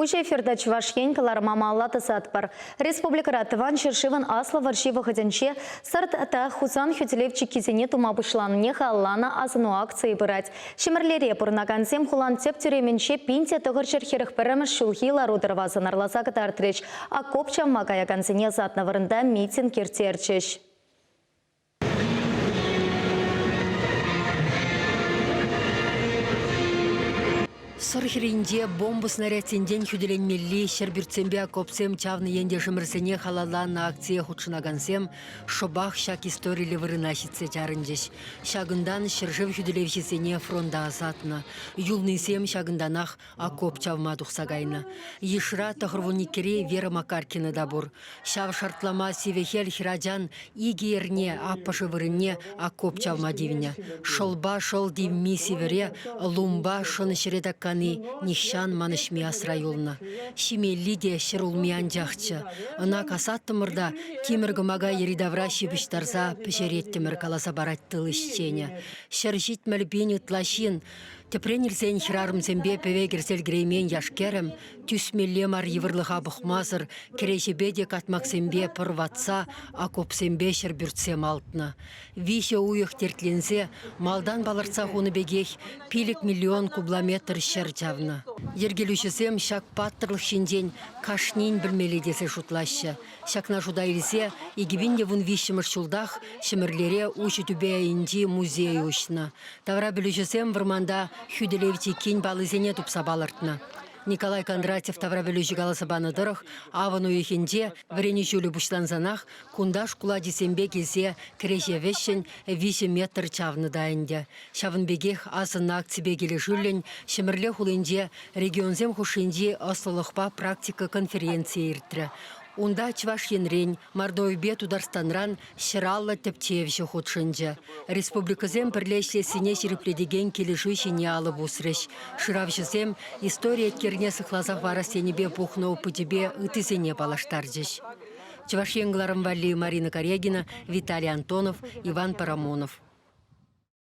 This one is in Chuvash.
Уҫӑ эфирта Чӑваш Ен кӑларӑма малалла тӑсатпӑр. Республикӑра Тӑван ҫӗршывӑн Аслӑ вӑрҫи вӑхӑтӗнче Сӑрт та Хусан хӳтӗлев чиккисене тума пуҫланине халалланӑ асӑну акцийӗ пырать. Ҫӗмӗрлере пурӑнакансем хулан тӗп тӳремӗнче 1941 ҫулхи лару-тӑрӑва сӑнарласа кӑтартрӗҫ. Окоп чавма каякансене ӑсатнӑ вырӑнта митинг ирттерчӗҫ. Сӑр хӗрринче бомба снарядсенчен хӳтӗленмелли ҫӗрпӳртсемпе окопсем чавнӑ ентешӗмӗрсене халалланӑ акцие хутшӑнакансем шӑпах ҫак историллӗ вырӑна ҫитсе чарӑнчӗҫ. Ҫакӑнтан ҫӗршыв хӳтӗлевҫисене фронта ӑсатнӑ. Юлнисем ҫакӑнтанах окоп чавма тухса кайнӑ. Йышра тӑхӑрвуниккӗри Вера Макаркина та пур. Ҫав шартлама сивӗ хӗл хӗрачан икӗ эрне аппӑшӗ вырӑнне окоп чавма тивнӗ. Шӑлпа шӑл тивми сивӗре лумпа шӑн ҫӗре таккани нихҫан манӑҫми асра юлнӑ. Ҫимелли те ҫӗрулми анчахчӗ. Ӑна касаттӑмӑр та тимӗр кӑмака йӗри-тавра ҫыпӑҫтарса пӗҫереттӗмӗр, каласа парать тыл ӗҫченӗ. 170 000 ытла ҫын Тӗпрен илсен хӗрарӑмсемпе пӗве кӗрсе ӗлкӗреймен яш-кӗрӗм тӳсмелле мар йывӑрлӑха пӑхмасӑр кӗреҫепе те катмаксемпе пӑр ватса окопсемпе ҫӗрпӳртсем алтнӑ. Виҫӗ уйӑх тертленсе малтан палӑртса хунӑ пекех 5 миллион кублометр ҫӗр чавнӑ. Йӗркелӳҫӗсем ҫак паттӑрлӑх ҫинчен кашнин пӗлмелле тесе шутлаҫҫӗ. Ҫакна шута илсе 2013-мӗш ҫултах Ҫӗмӗрлере уҫӑ тӳпе айӗнчи музей уҫнӑ. Таврапӗлӳҫӗсем вӑрманта хӳтӗлев чиккин паллисене тупса палӑртнӑ. Николай Кондратьев таврапӗлӳҫӗ каласа панӑ тӑрӑх, авӑн уйӑхӗнче вӗренӳ ҫулӗ пуҫлансанах кунта шкул ачисемпе килсе кӗреҫе вӗҫҫӗн 3 метр чавнӑ та ӗнтӗ. Ҫавӑн пекех асӑннӑ акципе килӗшӳллӗн Ҫӗмӗрле хулинче регионсем хушшинчи ӑслӑлӑхпа практика конференцийӗ иртрӗ. Унта Чӑваш Енрен, Мордовипе Тутарстанран 150 тӗпчевҫӗ хутшӑнчӗ. Республикӑсем пӗрле ӗҫлессине ҫирӗплетекен килӗшӳ ҫине алӑ пусрӗҫ. Шыравҫӑсем истори еткерне сыхласа хӑварас енӗпе пухнӑ опычӗпе ыттисене паллаштарчӗҫ. Чӑваш Ен кӑларӑм валли Марина Карягина, Виталий Антонов, Иван Парамонов.